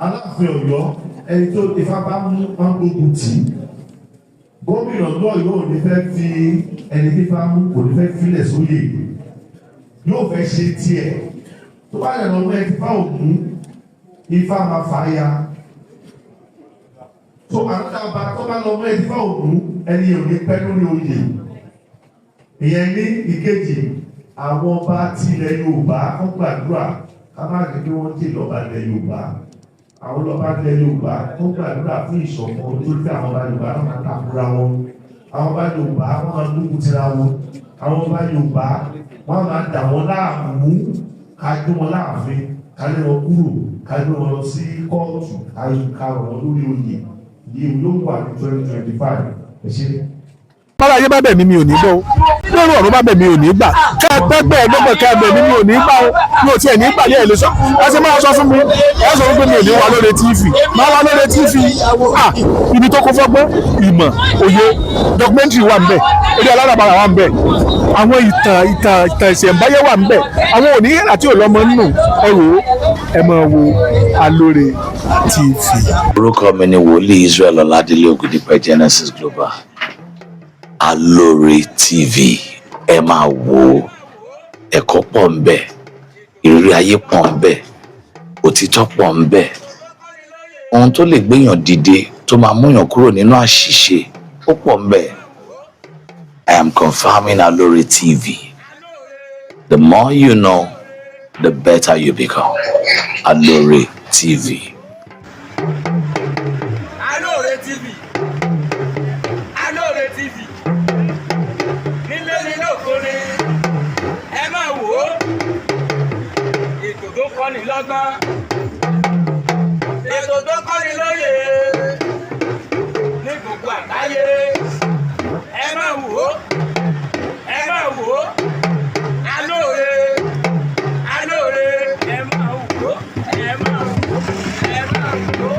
Aláàfin Ọ̀yọ́, ẹni tó Ifá bá mú, wọn gbógun tì í. Gómìnà náà yóò ní fẹ́ fi ẹni tí Ifá mú, kò ní fẹ́ filẹ̀ sóyè, yóò fẹ́ ṣe tiẹ̀. Tó bá yẹ lọ́wọ́ ẹni tí Ifá ò mú, Ifá máa fà á ya. Tó àwọn ọba tó bá lọ mú ẹni tí Ifá ò mú, ẹni yóò ní pẹ́ lórí oyè. Ìyẹn ní ìkejì. Àwọn ọba tí ilẹ̀ Yorùbá wọ́n gbàdúrà ká má ní kí wọ́n jè lọ́ba ilẹ̀ Yorùbá. Àwọn lọ́ba ilẹ̀ Yorùbá wọ́n gbàdúrà fún ìṣọ̀kan, nítorí pé àwọn ọba Yorùbá náà máa takura wọn. Àwọn ọba Yorùbá wọ́n máa gbógun tira wọn. Àwọn ọba Yorùbá wọ́n máa dà wọ́n láàmú, ká gbé wọn láàfin, ká lé wọn kúrò, ká gbé wọn lọ sí kóòtù, ká rọ̀ wọn lórí oyè. Yìí yóò wà ní 2025. Ẹ ṣe. Bára ayé bá bẹ̀ mí, mi ò ní gbọ́ o. Lórí ọ̀run bá bẹ̀ mí, ò ní gbà. Ká ẹ pẹ́ gbẹ́ ẹgbẹ́gbẹ́ ká ẹ bẹ̀ mí, mi ò ní gbà o. Mi ò tiẹ̀ ní gbà ní ẹ̀ lè sọ. Ẹ ṣe máa sọ fún mi, ẹ sọ fún pé mi ò ní wà lórí TV. Máa wà lórí TV. Ah, ibi tó kún fọ́gbọ́n, ìmọ̀, òye, documentary wà ńbẹ̀, eré alárabàrà wà ńbẹ̀, àwọn ìtàn ìtàn ìtàn ìṣẹ̀ǹbáyé wà ńbẹ̀, àwọn òní àti òlọ́mọ nù. Ẹ wò ó, ẹ máa wo Alóore TV. Orúkọ mi ni Wòlíì Israel Ọládélé Ògùdípẹ̀, Genesis Global. Alóore TV, ẹ máa wò ó. Ẹ̀kọ́ pọ̀ ń bẹ, ìrírí ayé pọ̀ ń bẹ, òtítọ́ pọ̀ ń bẹ, ohun tó lè gbéyàn dìde, tó máa múyàn kúrò nínú àṣìṣe, ó pọ̀ ń bẹ. I am confirming Alóore TV. The more you know, the better you become. Alóore TV. Alóore TV, Alóore TV, nílé ní lóko ni ẹ máa wò ó. Ètò tó kọ́ni lọ́gbọ́n, ètò tó kọ́ni lóye ní gbogbo àgbáyé, ẹ máa wò ó, ẹ máa wò ó. Alóore, Alóore, ẹ máa wò ó, ẹ máa wò ó, ẹ máa wò ó.